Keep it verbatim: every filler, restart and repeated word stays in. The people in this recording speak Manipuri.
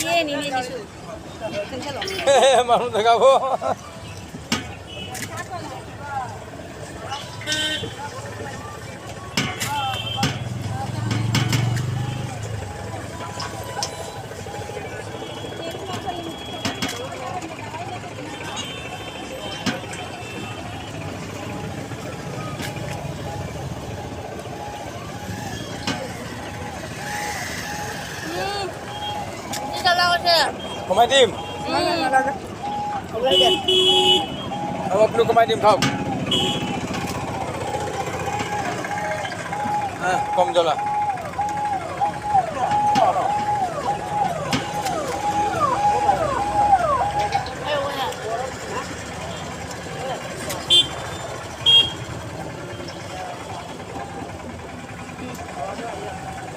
ꯌꯦꯅꯤꯅꯦ ꯁꯤꯁꯨ꯫ ꯃꯅꯨꯡꯗ ꯀꯥꯕꯣ꯫ Ini salah aja. Pemain tim. Hmm. Awak lu pemain tim kau. Ah, kom jola.